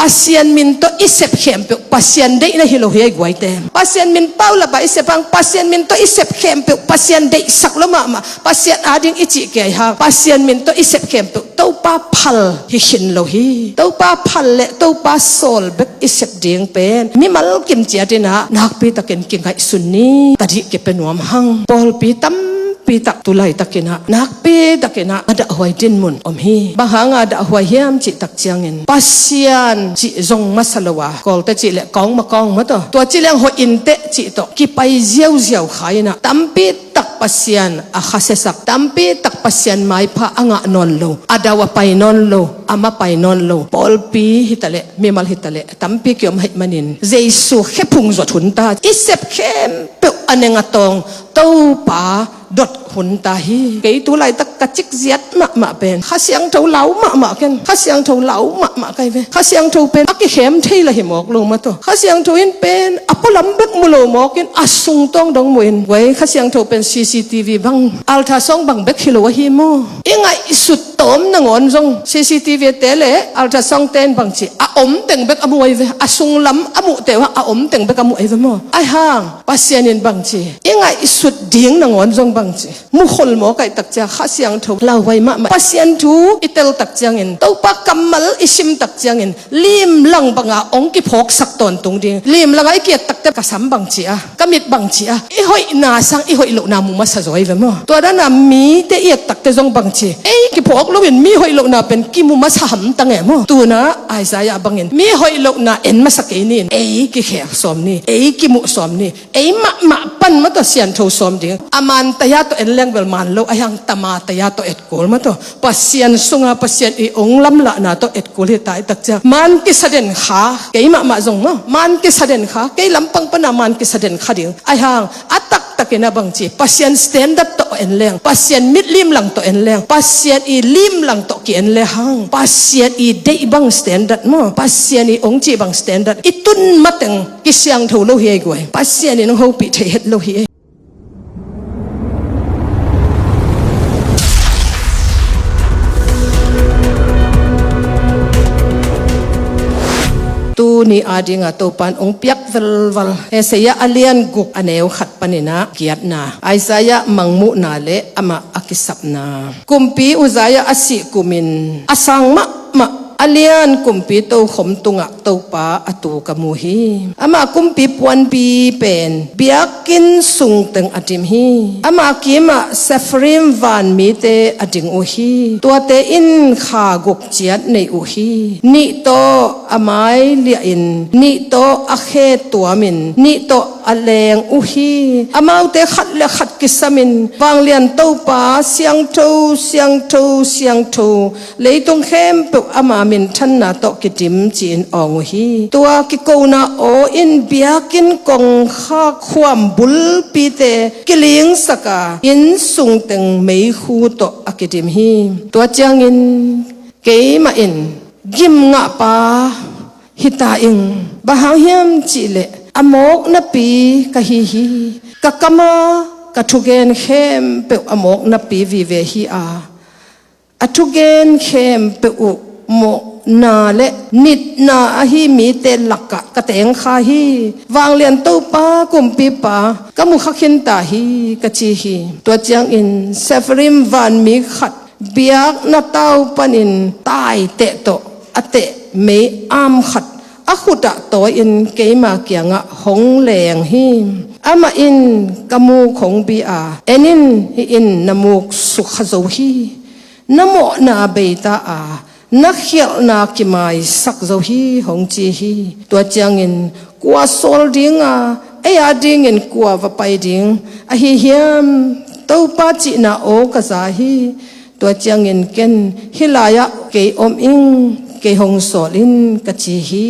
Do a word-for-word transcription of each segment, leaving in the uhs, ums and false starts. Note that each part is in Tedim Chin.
Pasian min tawh i sep khempeuh Pasian deihna hi lo hi ei guaite. Pasian min paulap a i sep hang, Pasian min tawh i sep khempeuh Pasian deihsak lo mahmah, Pasian ading i cih kei hang, Pasian min tawh i sep khempeuh Topa phal hi khin lo hi. Topa phal le Topa sawl bek i sep ding pen mimal kim ciat in ah nakpi takin kingaihsun ni. Tadih kipia nuam hang. Pawlpi tampi tak tu laitakin ah nakpi takin ah a dahhuai dinmun om hi. Bang hanga dahhuai hiam cih tak ciangin Pasian cih zong masa lo a, Kawlte cih leh kawng ma kawng maw tawh, tua ci leng hoih inteh cih tawh kipai ziauziau kha in ah tampi tak Pasian a khasiasak, tampi tak Pasian maipha a ngah nawn lo, a dau a pai nawn lo, a ma pai nawn lo, pawlpi hitaleh, mimal hitaleh, tampi kiom ahih manin Jesu khephung zuat hun ta, i sep khempeuh a neng a tawng Topa dot hun ta hi. Kei tu laitak ka cikziat mahmah pen Kha Siangtho lau mahmah ken, Kha Siangtho lau mahmah kai ve. Kha Siangtho pen a kikhem thei la hi mawk lo maw tawh, Kha Siangtho in pen a pualam bek mu lo mawk in a sungtawng dong mu in, guai, Kha Siangtho pen C C T V bang, ultrasound bang bek hi lo ahi maw? I ngaihsut tawm nangawn zong C C T V te le ultrasound ten bangci a om teng bek a mu ahi ve. A sunglam a muhte uh a om teng bek a mu ahi ve maw? Ahi hang Pasian in bangci i ngaihsut ding nangawn zong bangci mukhol mawk ahih tak ciang Kha Siangtho lauhuai mahmah. Pasian thu i tel tak ciangin, Topa kammal i sim tak ciangin, limlang banga hong kiphawksak tawntung ding. Limlanga i kiat takte ka sam bangci a, ka mit bangci a, i hoihna sang i hoih lohna mu masa zaw hi ve maw? Tua dana mite i et takte zong bangci, ei kiphawk loin mi hoih lohna pen kimu masa hamtang e maw? Tuna Isaiah bangin mi hoih lohna en masa kei ni in, ei kikhek sawm ni, ei kimuh sawm ni. Ei mahmah pan maw tawh siantho sawm ding. A man taya tawh en leng bel man lo, ahi hang tama taya tawh et kul maw tawh, Pasian sunga Pasian i ong lamlahna tawh et kul hi ta i tak ciang man kisa den kha, kei mahmah zong maw, man kisa den kha, kei lampang pana man kisa den kha ding. Ahi hang a taktakin a bangci Pasian standard tawh en leng, Pasian mitlim lang tawh en leng, Pasian i lim lang tawh ki en le hang, Pasian i deih bang standard maw, Pasian i ong cih bang standard i tun mateng kisiangtho lo hi ei guai. Pasian in hong hopih thei het lo hi ei. Tuni adinga Topan hong piak velval Isaiah a lian guk a neu khat paninah kiatna, Isaiah mangmuhna le amah a kisapna. Kumpi Uzziah a sih kumin a sang mahmah a lian kumpi tokhom tungah Topa a tu ka mu hi. Amah kumpi puanpi pen biakinn sungteng a dim hi. Amah kimah Sepharim vanmite a ding uh hi. Tuate in kha guk ciat nei uh hi. Nih tawh a mai liahin, nih tawh a khe tuamin, nih tawh a leng uh hi. Amaute khat le khat kisamin, Vanglian Topa, siangtho, siangtho, siangtho, leitung khempeuh ama minthanna tawh kidim ci-in awng uh hi. Tua kikona aw in biakinn kongkhak khuam bulpite kilingsaka, inn sungteng meikhu tawh a kidim hi. Tua ciangin keimah in gim ngahpa hita ing. Bang hang hiam cihleh a mawk napi ka hi hi. Ka kama ka thugen khempeuh a mawk napi vive hi a, a thugen khempeuh uh mawhna le nitna ahi mite lakah ka tengkha hi. Vanglian Topa kumpipa ka mukha khinta hi, ka ci hi. Tua ciangin Sepharim vanmi khat biakna tau panin taiteh tawh a teh mei am khat a khutah tawi-in keima kiangah hong leng hi. Amah in ka muk hong bi a, en in, hih in na muk sukha zo hi. Na mawhna beita a, na khialhna kimaisak zo hi, hong ci hi. Tua ciangin kua sawl dinga, ei a dingin kua va pai ding ahi hiam? Topa cihna aw ka za hi. Tua ciangin ken hih lai-ah kei om ing, kei hong sawl in, ka ci hi.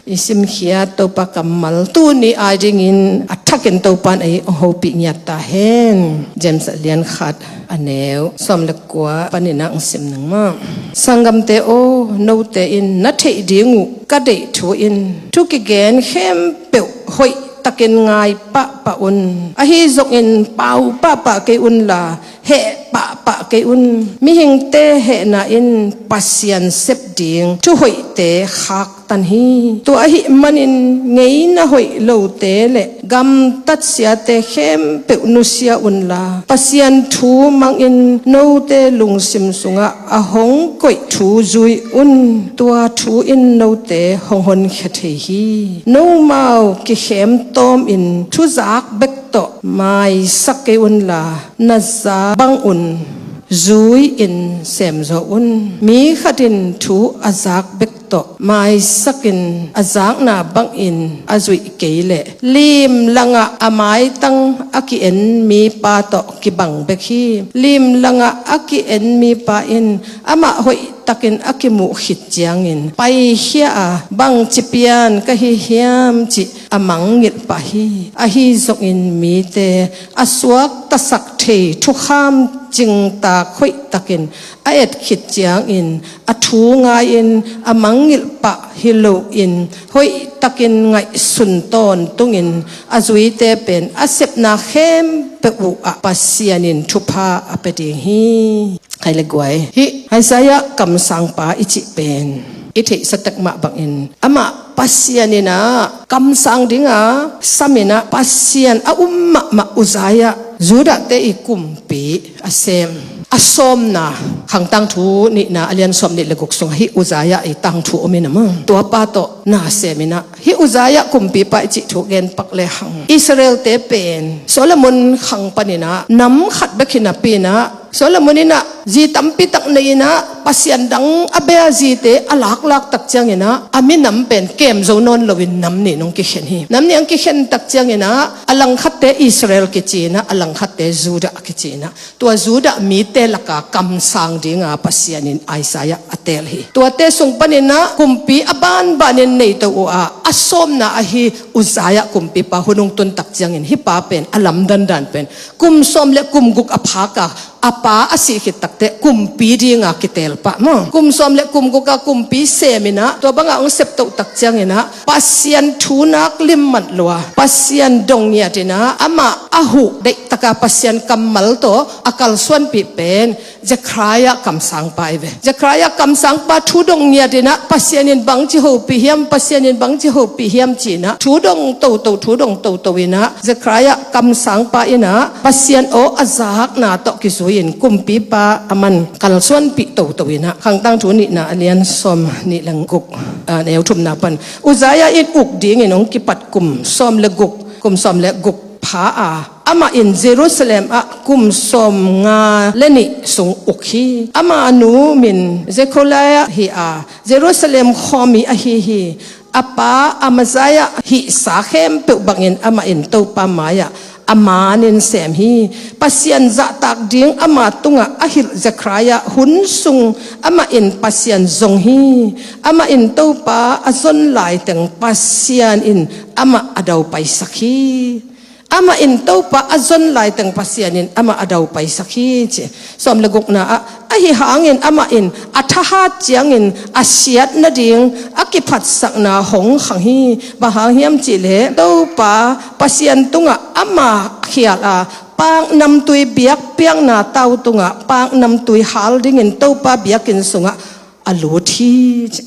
I simkhiat Topa kammal tuni ai dingin a thakin Topan ei hong hopih ngiat ta hen. James a lian khat a neu sawm le kua panin ah hong sim ning maw? Sanggamte aw, note in na theih ding uh ka deih thu in thu kigen khempeuh hoih takin ngai pahpah un. Ahi zongin pau pahpah kei unla, heh pahpah kei un. Mihingte hehna in Pasian sep ding thuhoihte khaktan hi. Tua ahih manin ngeina hoih lote le gamtat siate khempeuh nusia unla, Pasian thu mangin note lungsim sungah a hong koih thu zui un. Tua thu in note hong honkhia thei hi. Nomau kikhem tawmin thuzak bek tawh maisak kei unla, na za bang un zui-in semzaw un. Mi khat in thu a zak bek tawh maisakin a zakna bangin a zuih kei leh, limlangah a maitang a ki-en mipa tawh kibang bek hi. Limlangah a ki-en mipa in amah hoihtakin a kimuh khit ciangin paikhia a, bangci pian ka hi hiam cih a mangngilh pah hi. Ahi zongin mite a suaktasak thei thukham cingtak hoihtakin a et khit ciangin a thu ngai-in a mangngilh pah hi loin hoihtakin ngaihsun tawntungin a zuite pen a sepna khempeuh uhah Pasian in thupha a pia ding hi. Khai le guai, hih Isaiah kamsangpa i cih pen i theihsa tek mah bangin amah Pasian in ah kamsang dinga sam in ah Pasian a um mahmah Uzziah, Judah-te i kumpi a sem, a sawmna, Khang Tangthu nihna a lian sawm nih le guk sungah hih Uzziah i tangthu om in ah maw, tuapa tawh na sem in ah hih Uzziah kumpipa i cih thu gen pak lehang Israel-te pen Solomon khang panin ah nam khat bek hi napi in ah Solomon in ah zi tampi tak nei in ah Pasian dang a bia zite a laklak tak ciangin ah a minam pen kem zo nawn loin nam nih in hong kikhen hi. Nam nih hong kikhen tak ciangin ah a langkhatte Israel kici in ah a langkhatte Judah kici in ah tua Judah mite laka kamsang dinga Pasian in Isaiah a teel hi. Tuate sung panin ah kumpi a banbanin neito uh a, a sawmna ahi Uzziah kumpipa hun hong tun tak ciangin hih pa pen a lamdandan pen kum sawm le kum guk a phak a, a pa a sih khit takteh kumpi dinga kiteel pah maw. Kum sawm le kum guk a kumpi sem in ah tua banga hong septoh tak ciangin ah Pasian thu nak lim mat lua, Pasian dong ngiat in ah amah a huh deihtaka Pasian kammal tawh a kalsuanpih pen Zechariah kamsangpa i ve. Zechariah kamsangpa thu dong ngiat in ah Pasian in bangci hopih hiam, Pasian in bangci hopih hiam ci in ah thu dong toto, thu dong toto in ah Zechariah kamsangpa in ah Pasian aw a zakna tawh kizui-in kumpipa a man kalsuanpih toto in ah Khang Tangthu nihna a lian sawm nih le guk, a, neu thumna pan Uzziah in uk dingin hong kipat kum sawm le guk, kum sawm le guk pha a, amah in Jerusalem ah kum sawm nga le nih sung uk hi. Ama nu min Jekoliah hi a, Jerusalem khuami ahi hi. A pa Amaziah hihsa khempeuh bangin amah in Topa mai-ah a manin sem hi. Pasian zahtak ding ama tungah a hilh Zechariah hun sung amah in Pasian zong hi. Amah in Topa a zon laiteng Pasian in amah a daupaisak hi. Amah in Topa a zon laiteng Pasian in amah a daupaisak hi ci. Sawm le gukna ah, ahi hangin amah in a thahat ciangin a siat nading a kiphatsakna hong khang hi. Bang hang hiam cihleh Topa Pasian tungah ama khial a, paknamtui biakpiakna tau tungah paknamtui hal dingin Topa biakinn sungah a lut hi ci.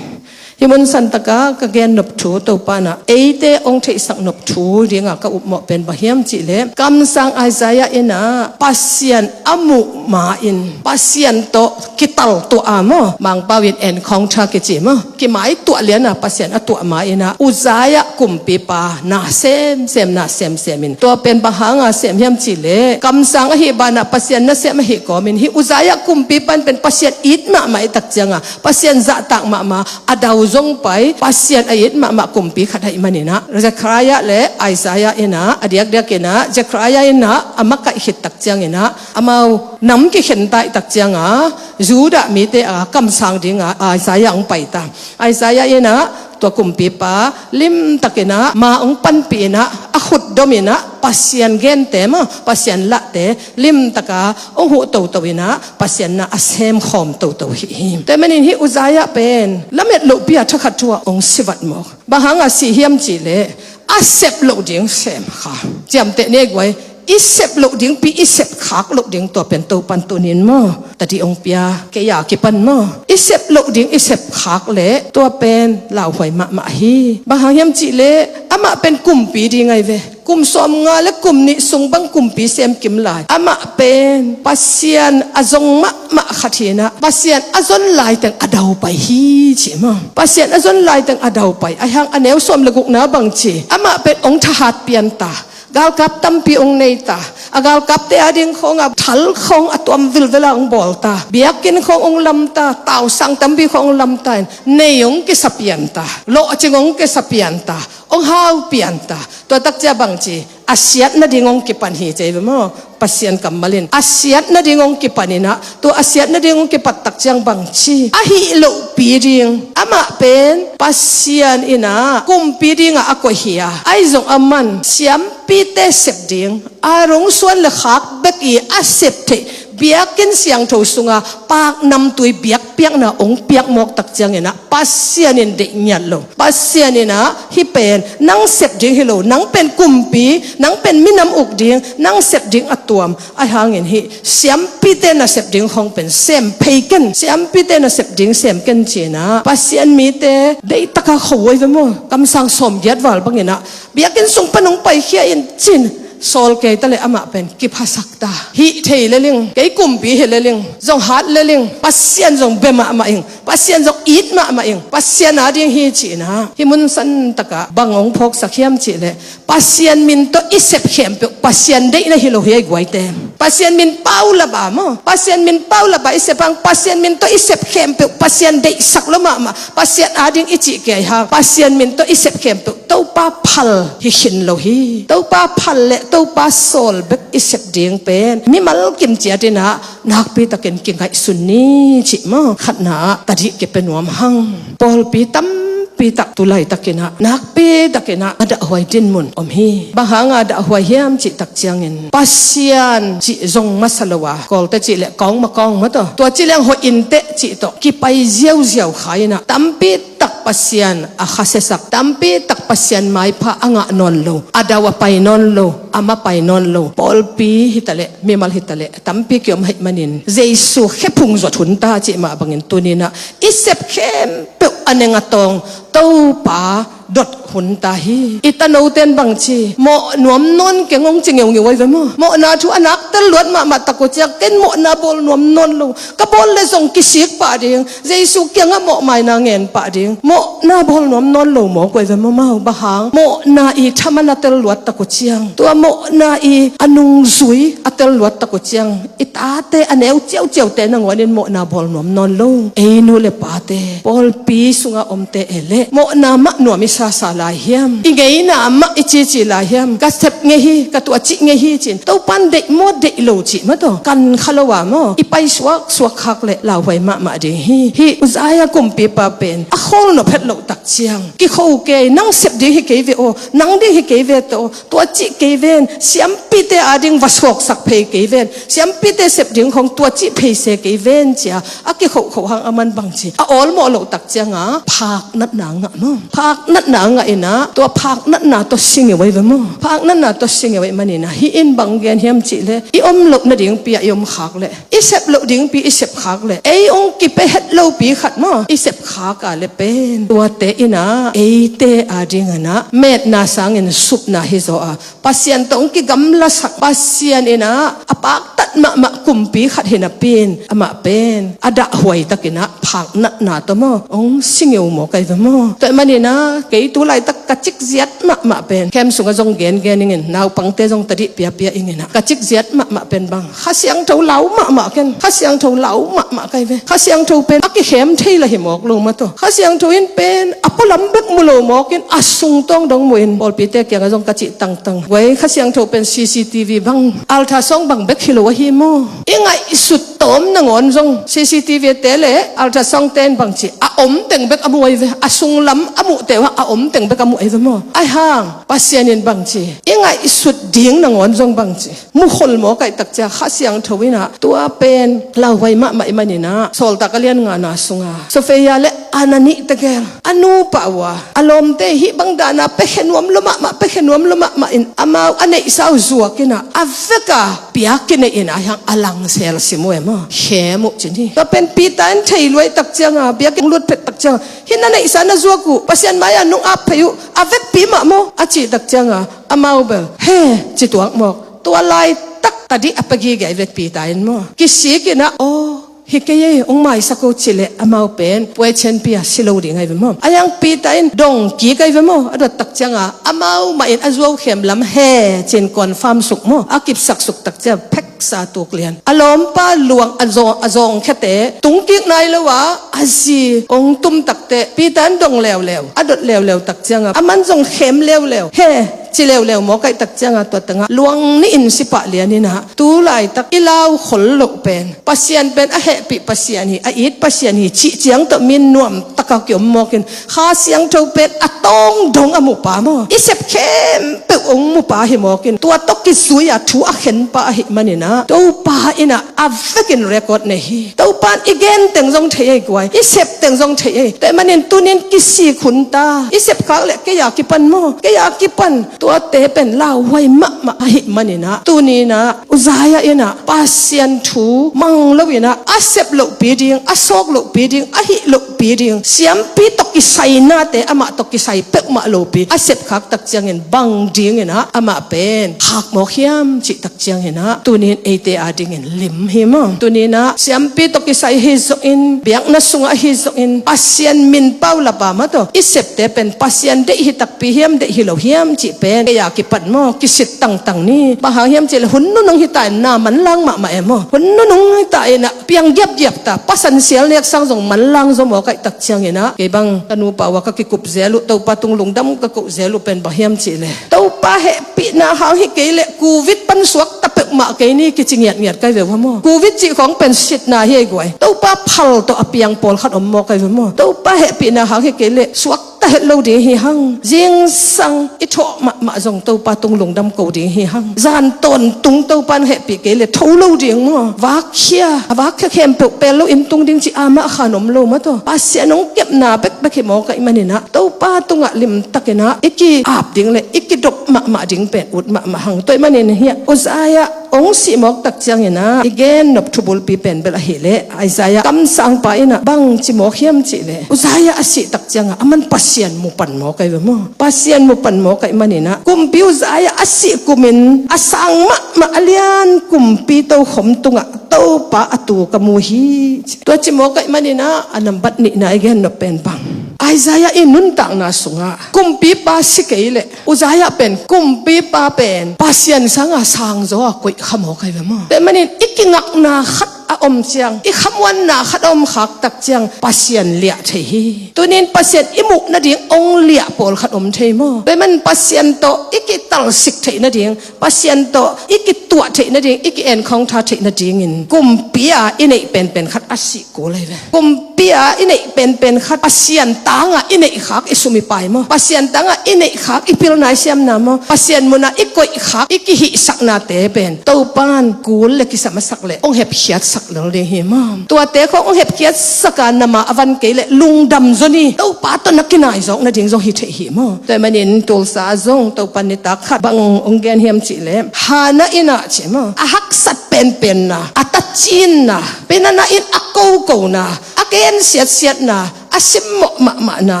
Hih mun santaka ka gen nop thu Topa in ah eite hong theihsak nop thu dinga ka upmawh pen bang hiam cihleh kamsang Isaiah in ah Pasian a muh ma-in Pasian tawh kital tuah a maw, Mangpau in encounter kici maw, kimaituah lian a Pasian a tuah ma-in ah Uzziah kumpipa na semsem, na semsem in tua pen bang hanga sem hiam cihleh kamsang ahi banah Pasian nasem ahi kawmin hih Uzziah kumpipa in pen Pasian it mahmah i tak cianga Pasian zahtak mahmah, a dau zong pai, Pasian a it mahmah kumpi khat ahih manin ah Zechariah le Isaiah in ah a diakdiak in ah Zechariah in ah a makaih khit tak ciangin ah amau nam kikhen taih tak cianga Judah mite a kamsang dinga Isaiah hong pai ta. Isaiah in ah tua kumpipa limtakin ah ma hong panpih in ah a khutdom in ah Pasian gente maw, Pasian lahte limtaka hong huh toto in ah Pasian na a semkhawm toto hi hi. Tua ahih manin hih Uzziah pen lamet lohpi a thakhat thu ah hong sivat mawk. Bang hanga si hiam cihleh a sep loh ding sem kha. Ciamteh ni ei guai, I sep loh dingpi i sep khak loh ding tua pen Topan tunin maw, tadih hong pia, kei a kipan maw, i sep loh ding i sep khak leh tua pen lauhuai mahmah hi. Bang hang hiam cihleh amah pen kumpi ding ahi ve. Kum sawmnga le kum nih sung bang kumpi sem kim lai. Amah pen Pasian a zong mahmah khat hi-in ah, Pasian a zon laiteng a daupai hi ci maw. Pasian a zon laiteng a daupai. Ahi hang a neu sawm le gukna bang ci, amah pen hong thahat pian ta, galkap tampi hong nei ta, a galkapte ading khawng a thal khawng a tuam vilvel a hong bawl ta, biakinn khawng hong lam ta, tausang tampi khawng hong lam ta in, nei hong kisa pian ta, lawhcing hong kisa pian ta, hong hau pian ta. Tua takcia bang ci, a siat nading hong kipan hi ci ve maw. Pasian kammal in a siat nading hong kipan in ah, tua a siat nading hong kipat takciang bang ci, ahih lohpi ding, amah pen Pasian in ah kumpi dingah a koih hi a, ahi zong aman siampite sep ding, a rungsuan le khak bek i a sep theih biakinn siangtho sunga paknamtui biakpiakna hong piak mawk takciangin ah, Pasian in deih ngiat lo. Pasian in ah, hih pen nang sep ding hi lo, nang pen kumpi, nang pen minam uk ding, nang sep ding a tuam. Ahi hangin hih siampite nasep ding khawng pen sem phei ken, siampite nasep ding sem ken ci-in ah, Pasian mite deihtaka kho uh ahi ve maw. Kamsang sawmgiat val bangin ah biakinn sung pan hong paikhia in cin, sawl kei ta leh amah pen kiphasak ta. Hih thei le ling, kei kumpi hi le ling, zong hat le ling, Pasian zong bia mahmah ing, Pasian zong it mahmah ing, Pasian ading hi ci-in ah, hih mun santakah bang hong phawksak hiam cihleh, Pasian min tawh i sep khempeuh Pasian deihna hi lo hi, ei guaite. Pasian min paulap a maw, Pasian min paulap a i sep hang, Pasian min tawh i sep khempeuh Pasian deihsak lo mahmah, Pasian ading i cih kei hang, Pasian min tawh i sep khempeuh Topa phal hi khin lo hi. Topa phal le Topa sawl bek i sep ding pen mimal kim ciat in ah nakpi takin kingaihsun ni cih maw, khatna ah tadih kipia nuam hang. Pawlpi tampi tak tu laitakin ah nakpi takin ah a dahhuai dinmun om hi. Bang hanga dahhuai hiam cih takciangin, Pasian cih zong masa lo a, Kawlte cih leh kawng ma kawng maw taw, tua cih leng hoih inteh cih tawh kipai ziauziau kha in ah, tampi tak Pasian a khasiasak, tampi tak Pasian maipha a ngah nawn lo, a dau a pai nawn lo, a ma pai nawn lo pawlpi hi ta leh, mimal hi ta leh tampi kiom ahih manin, Jesu khephung zuat hun ta cih mah bangin tuni-in ah i sep khempeuh a neng a tawng Topa dot hun ta hi. I tanote'n bang ci, mawh nuam nawn keng hong ci ngeungeu ahi ve maw. Mawhna thu a nak tel luat mahmah tak uh ciang, ken mawhna bawl nuam nawn lo, ka bawl le zong kisik pah ding, Jesu kiangah mawhmaina ngen pah ding, mawhna bawl nuam nawn lo mawk uh ahi ve maw. Mau bang hang, mawhna i thaman a tel luat tak uh ciang, tua mawhna i a nungzui a tel luat tak uh ciang, i tate a neu ciauciaute nangawn in mawhna bawl nuam nawn lo. Ei nu le pate, pawlpi sunga omte e leh mawhna mah nuam i sasa lai hiam? I ngeina mah i cici lai hiam? Ka sep ngei hi, ka tuah cih ngei hi ci-in, Topan deih maw deih lo cih maw taw, kan kha lo a maw, i pai suaksuak khak leh lauhuai mahmah ding hi. Hih Uzziah kumpipa pen a khawl nop het loh tak ciang, kikho kei, nang sep ding hi kei ve aw, nang ding hi kei ve tawh, tua cih kei ven, siampite ading va suaksak phei kei ven, siampite sep ding khawng tua cih phei se kei ven cia a kikhohkhoh hang, aman bang ci, a awlmawh loh tak cianga phak natna ngah maw. Phak natna ngah in ah, tua phak natna tawh singeu ahi ve maw. Phak natna tawh singeu ahih manin ah, hih in bang gen hiam cihleh, i om loh nadingpi ah i om khak leh, i sep loh dingpi i sep khak leh, ei hong kipia het lopi khat maw, i sep khak a leh pen, tuate in ah eite ading in ah metna sangin supna hi zaw a, Pasian tawh hong kigamlasak, Pasian in ah a paktat mahmah kumpi khat hi napi-in, amah pen a dahhuai takin ah phak natna tawh maw, hong singeu mawk ahi ve maw. Tua ahih manin ah, kei tu laitak ka cikziat mahmah pen, camp sungah zong gengen ingin, naupangte zong tadih piapia ingin ah, ka cikziat mahmah pen bang, Kha Siangtho lau mahmah ken, Kha Siangtho lau mahmah ka hi ve. Kha Siangtho pen a kikhem thei lah hi mawk lo maw taw. Kha Siangtho in pen a pualam bek mu lo mawk in, a sungtawng dong mu in, pawlpite kiangah zong ka cih tangtang, guai, Kha Siangtho pen C C T V bang, ultrasound bang bek hi lo ahi maw. I ngaihsut tawm nangawn zong C C T V te le ultrasound te in bang ci, a om teng bek a mu ahi ve. A sunglam a muhte uh a om teng bek a mu ahi ve maw. Ahi hang Pasian in bang ci, i ngaihsut ding nangawn zong bang ci, mukhol mawk ahih tak cia Kha Siangtho in ah tua pen lauhuai mahmah ahih manin ah, Sawltak a lian ngana sunga Sophia le a na nih tegel a nu pah uh a, a lawmte hih bang dana piakhia nuam lua mahmah, piakhia nuam lua mahmah in amau a neihsa uh zuak in ah a vek a pia kinei in ah hiang a langsel sim uh e maw, khem uh ci ni. Tua pen Peter in thei luai tak cianga biakinn lut phet tak cianga hih na neihsa na zuak uh Pasian mai-ah nung ap phei uh a vekpi mah maw a cih tak cianga amau bel he ci tuak mawk. Tua laitak tadih a pia gige i vekpi ta in maw, kisik in ah aw hi kei ei, hong maisak o ci leh amau pen puai cianpi a si lo ding ai ve maw. A hiang Peter in dong kik ai ve maw, a dot tak cianga amau mah in a zuau khem lam he cin confirm suk maw, a kipsak suk tak ciang pheksa tuk lian. A lawmpa luang a zawng, a zawng khiate tung kik nai lo a, a zi hong tum takte Peter in dong leuleu, a dot leuleu tak cianga aman zong khem leuleu he ci leuleu mawk aih tak cianga tua tengah luang nih in si pah lian in ah tu laitak i lau khol loh pen Pasian pen a hehpih Pasian hi, a it Pasian hi cih ciang tawh min nuam taka kiom mawk in Kha Siangtho pen a tawng dong a mupa maw, i sep khempeuh hong mupa hi mawk in tua tawh kizui a thu a khenpa ahi man in ah Topa in ah a vekin record nei hi. Topa in i gen teng zong thei ei guai, i sep teng zong thei ei. Tua ahih manin tunin kisik hun ta, i sep khak leh kei a kipan maw, kei a kipan. Tuate pen lauhuai mahmah ahi man in ah tuni in ah Uzziah in ah Pasian thu mang lo in ah a sep lohpi ding, a sawk lohpi ding, a hih lohpi ding siampi tawh kisai nate amah tawh kisai peuhmah lopi a sep khak tak ciangin bang ding in ah amah pen khak mawk hiam cih tak ciangin ah tunin eite a dingin lim hi maw. Tunin ah siampi tawh kisai hi zongin, biakna sungah hi zongin Pasian min pau lapa mah tawh i septe pen Pasian deih hi takpi hiam, deih hi lo hiam cih pen kei a kipat maw kisit tangtang ni. Bang hang hiam cih leh hun nunung hi ta in na manlang mahmah e maw. Hun nunung hi ta in ah piang giapgiap ta, pasan sial nek sang zong manlang zaw mawk aih tak ciangin ah kei bang ka nupa uh a ka kikup zel uh, Topa tung lungdam ka koh zel uh pen bang hiam cih leh Topa hehpihna hang hi kei leh Covid pan suak ta peuhmah kei ni kici ngiatngiat kai ve uh a maw. Covid cih khawng pen sitna hi ei guai. Topa phal tawh a piang pawlkhat om mawk ai ve maw. Topa hehpihna hang hi kei leh suak ta het lo ding hi hang. Zingsang i thawh mahmah zong Topa tung lungdam ko ding hi hang. Zan tawntung Topa in hehpih kei leh tho lo ding maw. Vakkhia, a vakkhia khempeuh pel lo in tung ding cih amah khan om lo mah tawh Pasian hong kepna bekbek hi mawk aih man in ah Topa tungah limtak in ah i ki-ap ding leh i kidop mahmah ding pen ut mahmah hang. Tua ahih manin hiah Uzziah hong sih mawk tak ciangin ah i gen nop thubulpi pen bel ahih leh Isaiah kamsangpa in ah bang ci mawk hiam cih leh Uzziah a sih tak ciangah aman Pasian mu pan mawk ai ve maw. Pasian mu pan mawk aih man in ah kumpi Uzziah a sih kumin a sang mahmah a lian kumpi tokhom tungah Topa a tuk a mu hi. Tua ci mawk aih man in ah a nambat nihna i gen nop pen bang, Isaiah i nuntakna sungah kumpipa si kei leh Uzziah pen kumpipa pen Pasian sanga sangzaw a koih kha mawk ai ve maw. Tua ahih manin i kingakna khat a om ciang, i khamuanna khat a om khak tak ciang Pasian liah thei hi. Tunin Pasian i muh nading hong liah pawlkhat om thei maw. Tua ahih manin Pasian tawh i kitalsik theih nading, Pasian tawh i kituah theih nading, i ki-encounter theih nadingin kumpi a i neih penpen khat a sih kul ai ve. Kumpi a i neih penpen khat Pasian tangah i neih khak i sum i pai maw, Pasian tangah i neih khak i pilna i siamna maw, Pasian munah i koih khak i kihihsaknate pen Topan kul le kisam a sak leh hong hepkhiatsak lel ding hi maw. Tuate khawng hong hepkhiatsak a nama a van kei leh lungdam zaw ni. Topa tawh na kinai zawk nading zong hi theih hi maw. Tua ahih manin Tulsa ah zong Topan nitak khat bang hong gen hiam cih leh Hannah in ah ci maw, a haksat penpenna, a tacinna, Peninnah in a kokona, a ken siatsiatna, a simmawh mahmahna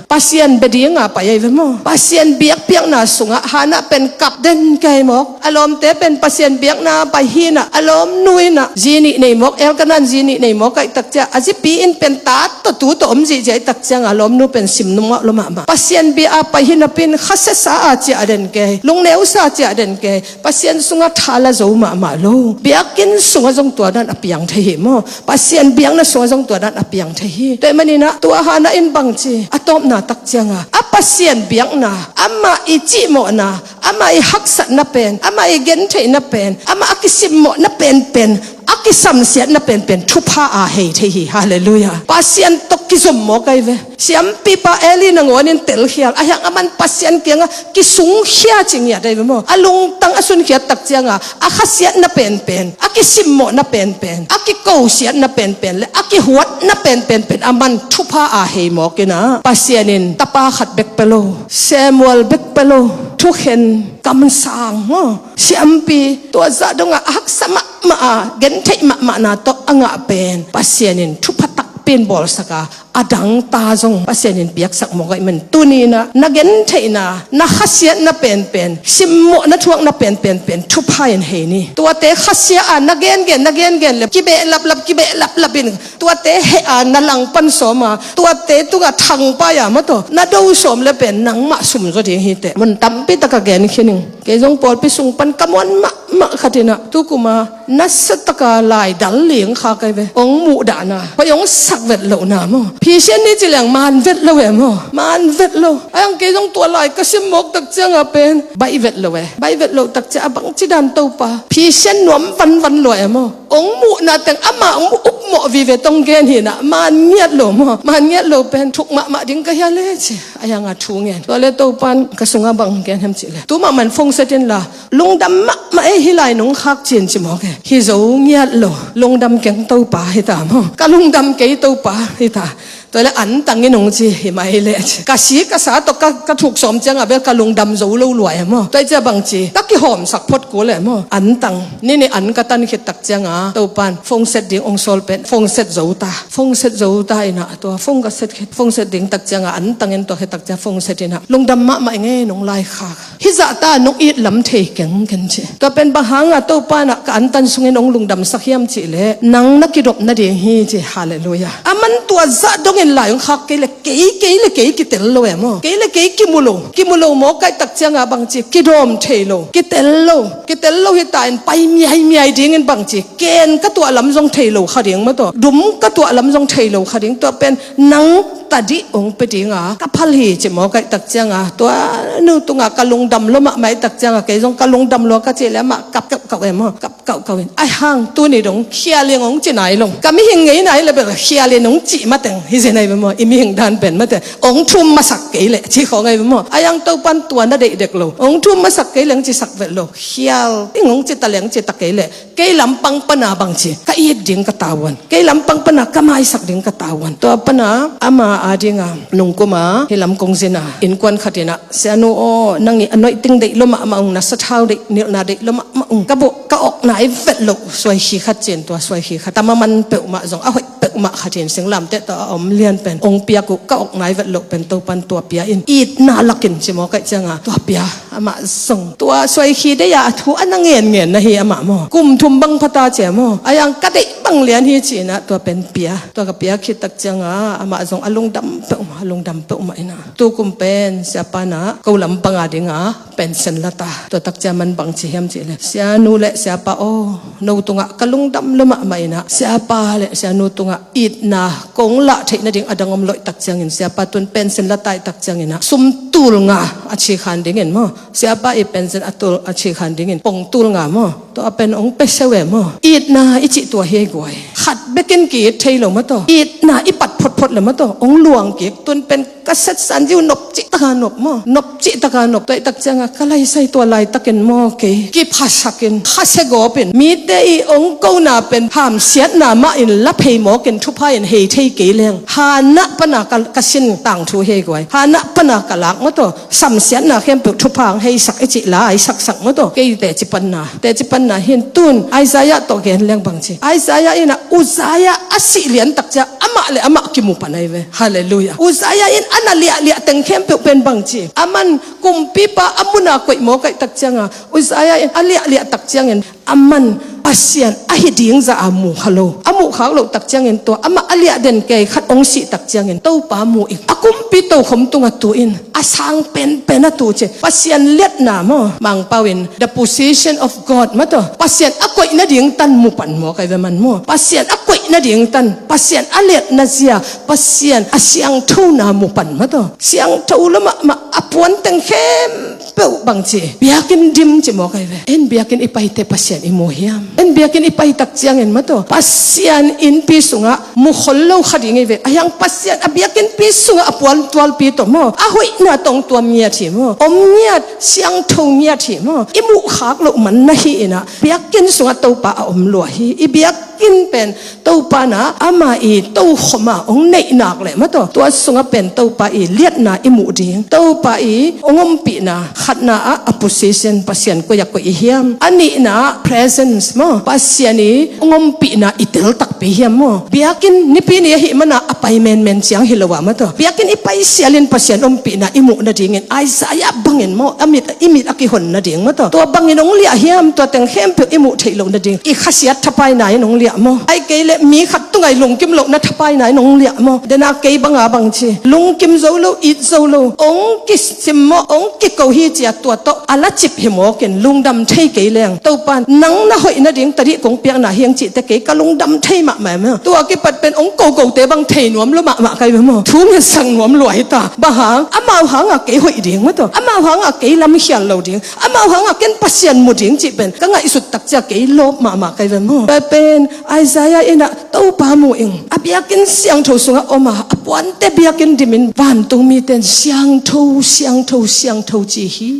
Pasian bia dinga pai ai ve maw. Pasian biakpiakna sungah Hannah pen kap den kei mawk. A lawmte pen Pasian biakna pai hi in ah, a lawmnu in ah zi nih nei mawk, Elkanah in zi nih nei mawk aih tak ciang a zipi in pen ta tawh tu tawh om zihziah aih tak ciang a lawmnu pen sim nungak lua mahmah. Pasian bia a pai hi napi in khasiasa a ciah den kei, lungneusa ciah den kei. Pasian sungah tha la zo mahmah lo. Biakinn sungah zong tua dan a piang thei hi maw. Pasian biakna sungah zong tua dan a piang thei hi. Tua ahih manin ah tua Hannah in bang ci, a tawpna tak ciangah a Pasian biakna, amah i cihmawhna, amah i haksatna pen, amah i gentheihna pen, amah a kisimmawhna penpen a kisamsiatna penpen thupha a hei thei hi. Halleluiah. Pasian tawh kizom mawk ahi ve. Siampipa Eli nangawnin telkhial a hiang a man Pasian kiangah kisungkhia ci ngiat ahi ve maw. A lungtang a sunkhiat tak cianga a khasiatna penpen, a kisimmawhna penpen, a kikosiatna penpen le a kihuatna penpen pen a man thupha a hei mawk inah Pasian in tapa khat bek pe lo, Samuel bek pe lo, thukhen kamsang maw, siampi tua zah dongah a haksa mahmah a gentheih mahmahna tawh a ngah pen Pasian in thupha takpi in bawlsak a, a dangta zong Pasian in piaksak mawk ahih man tuni inah na gentheihna, na khasiatna penpen, simmawhna thuakna penpen pen thupha in hei ni. Tuate khasia a na gengen, na gengen le kibeh laplap, kibeh laplap in tuate heh a na langpan sawm a, tuate tungah thangpai a maw tawh na do sawm le pen nangmah sumzaw ding hi teh. Mun tampi taka gen khin ing. Kei zong pawlpi sung pan ka muan mahmah khat inah tukuma nasataka laidal ling khak ahi ve. Ong muhdahna, hoi ong sak vet lohna maw, phisian ni ci leng man vet lo e maw, man vet lo. Ahi hang kei zong tua lai ka sim mawk tak cianga pen baih vet lo e. Baih vet loh tak ciang a bangci dan Topa, phisian nuam vanvan lo e maw. Ong muhna teng amah ong upmawh vive tong gen hinah man ngiat lo maw, man ngiat lo pen thuk mahmah ding ka hia le ci. Ahi hanga thu ngen. Tua le Topan ka sungah bang gen hiam cih le, tu mahmah in phone set inla, lungdam mahmah ei, hih lai nong khak cin ci mawk e. Hi zo ngiat lo, lungdam keng Topa hita maw, ka lungdam kei Topa hita. Tua le antang in ong ci hi mai le ci. Ka si ka sa tawh ka, ka thuk sawm cianga bel ka lungdam zo lo lua e maw. Tua i cia bang ci, ka kihawmsak phot kul e maw. Antang, nini an ka tan khit tak cianga Topan phone set ding ong sawl pen phone set zo ta. Phone set zo ta inah tua phone ka set khit, phone set ding tak cianga antang in tua khit tak cianga phone set inah lungdam mahmah ing e, nong lai khak. Hih zahta nong it lam thei keng ken ci. Tua pen bang hanga Topa inah ka antan sungin ong lungdamsak hiam cih leh nang na kidop nading hi ci. Halleluiah. A man tua zah dongin lai ong khak kei le kei, kei le kei kitel lo e maw. Kei le kei kimu lo, kimu lo mawk ahih tak cianga bang ci, kidawm thei lo, kitel lo, kitel lo hita in pai miaimiai dingin bang ci, ken ka tuah lam zong thei lo kha ding maw tawh, dum ka tuah lam zong thei lo kha ding. Tua pen nang tadih ong pe dinga ka phal hi ci mawk ahih tak cianga tua nu tungah ka lungdam lua mahmah ahih tak cianga kei zong ka lungdam lua ka cih le amah kap kauhkauh e maw, kap kauhkauh in. Ahi hang tuni dong khial in ong ci nai lo, ka mihing ngei nai le bel khial in ong cih mateng hi zen ahi ve maw. I mihing dan pen mate ong thum masak kei leh ci khawng ahi ve maw. Ahi hang Topan tua na deih dek lo, ong thum masak kei leng cisak vet lo, khial in ong ci ta leng ci ta kei leh kei lampang pana bang ci ka it ding ka tavuan, kei lampang pana ka maisak ding ka tavuan. Tua pana ama adinga nungkuma hih lam kong zina innkuan khat inah, Sianu aw, nang i a noih ting deih lua mahmah ung, na sathau deih, nilhna deih lua mahmah ung, ka buh ka awk nai vet loh suaikhi khat cin, tua suaikhi khat tamaman peuhmah zong a hoih peuhmah khat in singlamteh tawh a om lian pen ong piak uh, ka awk nai vet loh pen Topan tua pia in, itna lakin ci mawk ahih cianga tua pia. Amah zong tua suaikhi deih a a thu a na ngenngen na hi amah maw. Kum thum bang phata cia maw, ahi hang ka deih bang lian hi ci inah tua pen pia. Tua ka pia khit tak cianga amah zong a lungdam peuhmah, a lungdam peuhmah inah tukum pen siapa inah ko lampang adinga pension la ta. Tua tak cia man bang ci hiam cih le, Sianu le siapa aw, no tungah ka lungdam lua mahmah inah siapa le sianu tungah itna kong lah theih nading a dang om loh tak ciangin siapa tun pension la ta ahih tak ciangin ah sum tul nga a cikhan dingin maw, siapa i pension a tul a cikhan dingin pong tul nga maw, tua pen ong pe seu e maw. Itna i cih tua hi guai. Khat bekin ki-it thei lo maw tawh, itna i pat photphot le maw tawh ong luang kik. Tun pen ka setsan ziu nop cih taka nop maw, nop cih taka nop. Tua ahih tak cianga ka laisai tua laitakin maw kei kiphasakin khasia gawpin mite i ong kona pen hamsiatna mah in la phei mawkin thupha in hei thei kei leng Hannah pana ka, ka sin tangthu hi guai. Hannah pana ka lak maw tawh, samsiatna khempeuh thupha ang heisak i cih la i saksak maw tawh. Kei teci panna, teci panna hin tun Isaiah tawh gen leng bang ci. Isaiah in ah Uzziah a sih lian tak cia amah le amah kimu pan ahi ve. Halleluiah. Uzziah in a na liahliah teng khempeuh pen bang ci. Aman kumpipa a muna koih mawk ahih tak cianga Uzziah in a liahliah tak ciangin aman Pasian ahi ding zah a mu kha lo. A muh khak loh tak ciangin tua amah a liah den kei khat ong sih tak ciangin Topa mu in a kumpi tokhom tungah tu in a sang penpen a tu ci. Pasian liatna maw, Mangpau in the position of God maw tawh, Pasian a koih nading tan mu pan mawk ahi ve man maw. Pasian a koih nading tan, Pasian a liatna zia, Pasian a siangthona mu pan maw tawh. Siangtho lua mahmah a puan teng khem khempeuh bangci, biakinn dim ci mawk ahi ve. En biakinn i paite Pasian i mu hiam? En biakinn i pai tak ciangin maw taw, Pasian innpi sungah mu khol lo kha ding hi ve. Ahi hang Pasian a biakinnpi sungah a puantualpi tawh maw, a hoihna tawh tuam ngiat hi maw, om ngiat, siangtho ngiat hi maw, i muhkhak loh man na hi inah, biakinn sungah Topa a om lua hi. I biakinn pen Topa na ama i tokhom a hong neih nak leh maw taw, tua sungah pen Topa i liatna i muh ding, Topa i hong ompihna, khatna ah a position, Pasian koi a koih i hiam? A nihna ah presence maw, Pasian i hong ompihna i tel takpi hiam maw? Biakinn nipi ni ahih mana a pai menmen ciang hi lo ah maw taw, biakinn i pai sialin Pasian ompihna i muh nadingin Isaiah bangin maw, a mit, i mit a kihon nading maw taw, tua bangin hong liah hiam? Tua teng khempeuh i muh theih loh nading, i khasiat thapaina in hong liah maw? Ahih kei leh mi khat tungah i lungkim lohna thapaina in hong liah maw? Dena kei banga bangci, lungkim zo lo, it zo lo, hong kisim maw, hong kiko hi ci-a tua tawh a lacip hi mawkin, lungdam thei kei leng, Topa nang na hoih nading tadih kong piakna hi hang cihte kei ka lungdam thei mahmah maw? Tua kipat pen hong kokote bang thei nuam lo mahmah kai ve maw? Thu ngetsak nuam lua hi ta. Bang hang? Amau hangah kei hoih ding maw taw, amau hangah kei lamkhial lo ding, amau hangah ken Pasian mu ding cih pen ka ngaihsut tak ciang kei lawp mahmah kai ve maw? Tua pen Isaiah inah Topa mu ing, a biakinn siangtho sungah om a, a puante biakinn dimin vantung mite in siangtho, siangtho, siangtho ci hi,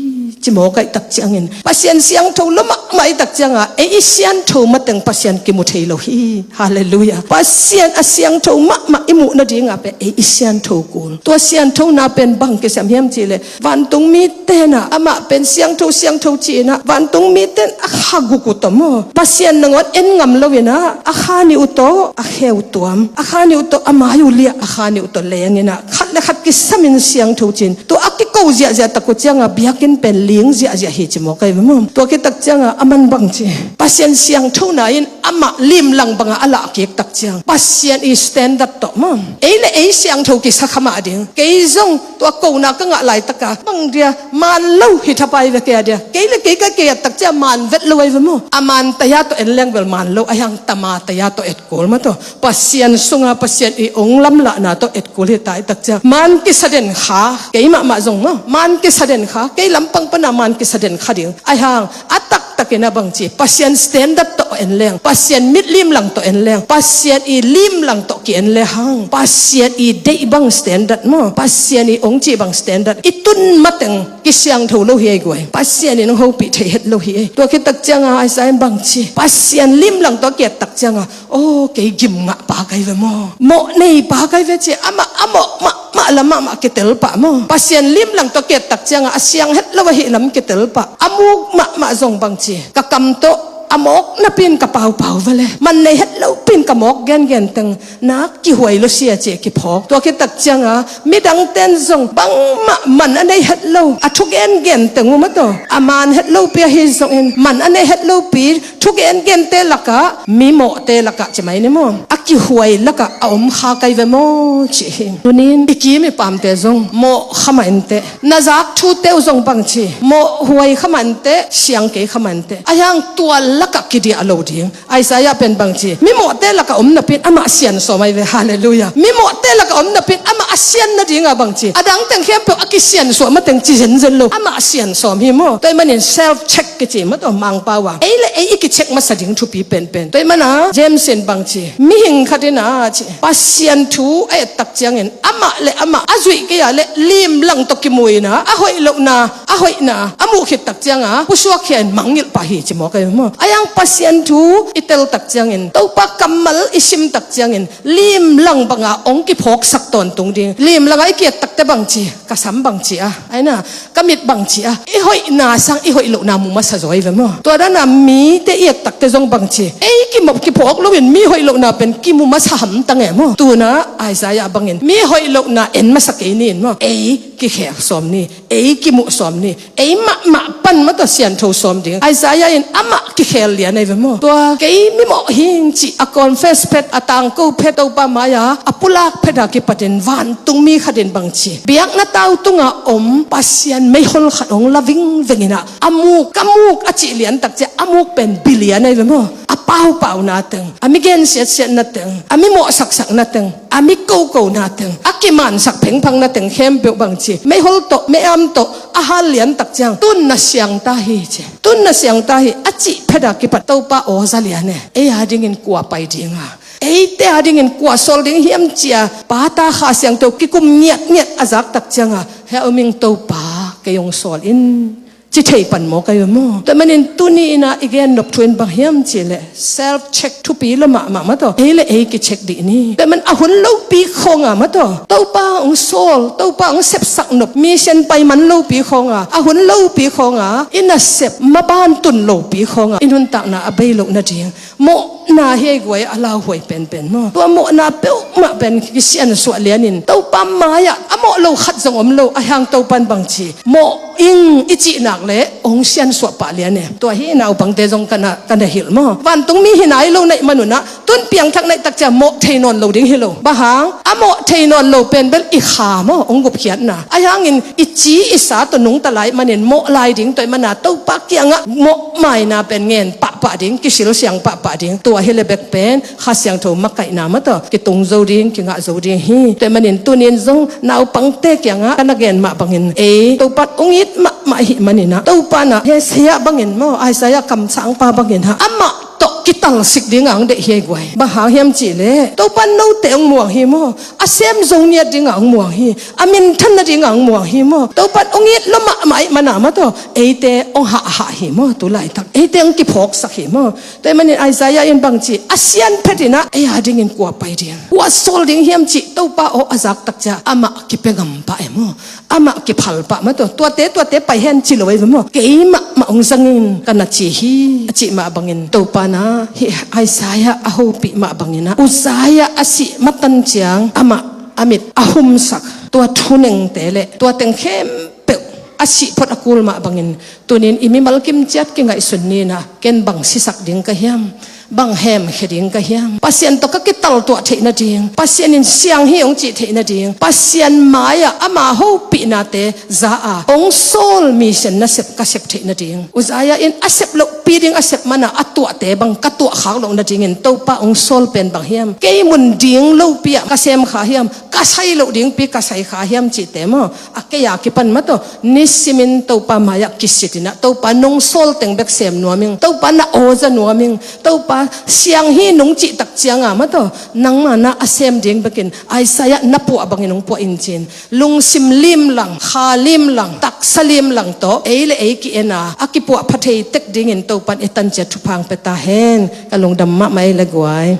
ci mawk ahih tak ciangin, Pasian siangtho lo mahmah ahih tak cianga ei i siangtho mateng Pasian kimu thei lo hi. Halleluiah. Pasian a siangtho mahmah i muh nadinga pen ei i siangtho kul. Tua siangthona pen bang kisam hiam cihleh, vantung mite na amah pen siangtho, siangtho ci-inah vantung mite in a kha guk uh tawh maw, Pasian nangawn en ngam loinah a kha nih uh tawh a khe uh tuam, a kha nih uh tawh a mai uh liah, a kha nih uh tawh leng inah khat le khat kisamin siangtho ci-in tua a kiko ziahziah tak uh cianga biakinn pen ling ziahziah hi ci mawk ahi ve maw? Tua khit tak cianga a man bangci, Pasian siangthona in amah limlang banga a lahkik tak ciang Pasian i standard tawh maw, ei le ei siangtho kisa kha mah ding. Kei zong tua kona ka ngah laitaka bang dia, man lo hi thapai ve kei a dia, kei le kei ka kei a tak ciang man vet lo ahi ve maw? A man taya tawh en leng bel man lo, ahi hang tama taya tawh et kul maw taw, Pasian sunga Pasian i hong lamlahna tawh et kul hi ta ahih tak ciang man kisa den kha, kei mahmah zong maw, man kisa den kha, kei lampang pana man kisa den kha ding. Ahi hang a taktakin a bangci, Pasian standard tawh en leng, Pasian mit limlang tawh en leng, Pasian i limlang tawh ki-en le hang, Pasian i deih bang standard maw, Pasian i hong cih bang standard i tun mateng kisiangtho lo hi ei guai. Pasian in hong hopih thei het lo hi ei. Tua khit tak cianga Isaiah in bangci, Pasian limlang tawh a ki-et tak cianga, aw, kei gim ngah pa kai ve maw, mawh nei pa kai ve ci, amah a mawh mahmah lam mahmah kitel pah maw. Pasian limlang tawh a ki-et tak cianga a siang het lo ahih lam kitel pah. A muk mahmah zong bangci, ka kam tawh a mawk napi in ka paupau vele, man nei het lopi in ka mawk gengen teng nak kihuai lo sia ci kiphawk. Tua khit tak cianga midangte in zong bangmah man a nei het lo, a thu gengen teng uh maw taw, a man het lopi ahi zongin man a nei het lopi thu gengente lakah, mimawhte lakah ci mai ni maw, a kihuai lakah a om kha kai ve maw ci hi. Tunin i kim i pamte zong mawh kha mah inteh. Na zak thute uh zong bangci, mawhhuai kha mah inteh, siang kei kha mah inteh. Ahi hang tua lakah kidiah lo ding. Isaiah pen bangci, mimawhte lakah om napi in amah sian sawm ahi ve. Halleluiah. Mimawhte lakah om napi in amah a sian nadinga bangci, a dang teng khempeuh a kisiansuah mateng ci zenzen lo, amah sian sawm hi maw. Tua ahih manin self check kici maw taw, Mangpau a ei le ei i kicheck masa ding thupi penpen. Tua ahih mana James in bangci, mihing khat inah ci, Pasian thu a et tak ciangin amah le amah a zuih kei a le limlang tawh kimu inah a hoih lohna, a hoihna a muh khit tak cianga pusuak khia in mangngilh pah hi ci mawk ahi maw. Ahi hang Pasian thu i tel tak ciangin, Topa kammal i sim tak ciangin limlang banga hong kiphawksak tawntung ding. Limlangah i ki-et takte bangci, ka sam bangci a, aina, ka mit bangci a, i hoihna sang i hoih lohna mu masa zaw hi ve maw. Tua dana mite i et takte zong bangci, ei kimawh kiphawk loin mi hoih lohna pen kimu masa hamtang e maw. Tuna Isaiah bangin mi hoih lohna en masa kei ni in maw, ei kikhel sawm ni, ei kimuh sawm ni, ei mahmah pan maw taw siantho sawm ding. Isaiah in amah kikhel lian ahi ve maw. Tua kei mimawh hing cih a confess phet, a tangko phet, Topa mai-a a pulak phet a kipatin vantungmi khatin bangci, biakna tau tunga om Pasian meihol khat hong la vingveng inah, a muk, ka muk a cih lian takcia a muk pen bilian ahi ve maw. A paupau nateng, a mi gensiatsiat nateng, a mi mawhsaksak nateng, a mi koko nateng, a kimansak phengphang nateng khempeuh bangci meihol tawh, mei-am tawh a hal lian tak ciang, tun na siang ta hi ci. Tun na siang ta hi a cih phet a kipat Topa aw za lian e. Ei a dingin kua pai ding a, eite a dingin kua sawl ding hiam ci a, Pa, Ta, Kha Siangtho kikum ngiatngiat a zak tak ciang a, hia um ing Topa, kei hong sawl in, ci thei pan maw, ka hi maw? Tua manin tuni in a i gen nop thu in bang hiam cih leh, self check thupi lua mahmah maw taw. Ei le ei kicheck dih ni. Tua man a hun lopi khawng a maw taw, Topa hong sawl, Topa hong sepsak nop, mission pai man lopi khawng a, a hun lopi khawng a i nasep maban tun lopi khawng a i nuntakna a bei loh nading mawhna hi ei guai, a lauhuai penpen maw. Tua mawhna peuhmah pen kisiansuah lianin Topa mai-ah a mawh lo khat zong om lo, a hiang Topan bangci mawh ing i cih nak leh hong siansuah pah lian e. Tua hi naupangte zong ka na, ka na hilh maw. Vantung mi hi nai lo na hih manun ah, tun piangthak na hih tak ciang mawh thei nawn lo ding hi lo. Bang hang, a mawh thei nawn lo pen bel i kha maw, hong gupkhiatna. A hiangin i ci i sa tawh nungta lai manin mawh lai ding, tua ahih mana Topa kiangah mawhmaina pen ngen pahpah ding, kisilsiang pahpah ding. Tua hi leh bek pen Kha Siangtho makaihna maw taw kitung zo ding, kingah zo ding hi. Tua ahih manin tuni in zong naupangte kiangah ka na gen mah bangin, ei Topa hong it mahmah ahih manin ah, Topa in ah Isaiah bangin maw, Isaiah kamsangpa bangin ah, amah tawh kitalsik ding a hong deih hi ei guai. Bang hang hiam cih leh, Topa in note hong muang hi maw, a sem zo ngiat ding a hong muang hi, a minthan nading a hong muang hi maw. Topa in hong it lua mahmah ahih mana maw taw, eite hong hahhah hi maw, tu laitak eite hong kiphawksak hi maw. Tua ahih manin Isaiah in bangci a sian phet in ah, ei a dingin kua pai ding, kua sawl ding hiam cih Topa aw a zak tak ciang amah kipia ngam pah e maw, amah kiphal pah maw taw. Tuate, tuate pai hen ci lo ei ve maw, kei mahmah hong zang ing ka na ci hi, a cih mah bangin Topa in ah hih Isaiah a hopih mah bangin ah, Uzziah a sih matan ciang amah a mit a humsak tua thunengte le tua teng khempeuh a sih phot a kul mah bangin, tuni in i mimal kimciat kingaihsun ni in ah, ken bang sisak ding ka hiam, bang hemkhia ding ka hiam, Pasian tawh ka kitaltuah theih nading, Pasian in siang hi hong cih theih nading, Pasian mai-ah ama hopihnate za a hong sawl mission nasep ka sep theih nading. Uzziah in a sep lohpi ding a sep man a, a tuahte bang ka tuah khak loh nadingin Topa hong sawl pen bang hiam, kei mun ding lopi ah ka sem kha hiam, ka sai loh dingpi ka sai kha hiam cihte maw, a kei a kipan maw taw, nisimin Topa mai-ah kisit in ah, Topa nong sawl teng bek sem nuam ing, Topa na aw za nuam ing, Topa siang hi nong cih tak ciang a maw taw, nangma na a sem ding bekin Isaiah na puah bangin hong puah in ci-in, lungsim limlang, kha limlang, taksa limlang tawh ei le ei ki-en a, a kipuahpha thei tek dingin Topa in i tanciat thupha hong pia ta hen. Ka lungdam mahmah ei le guai.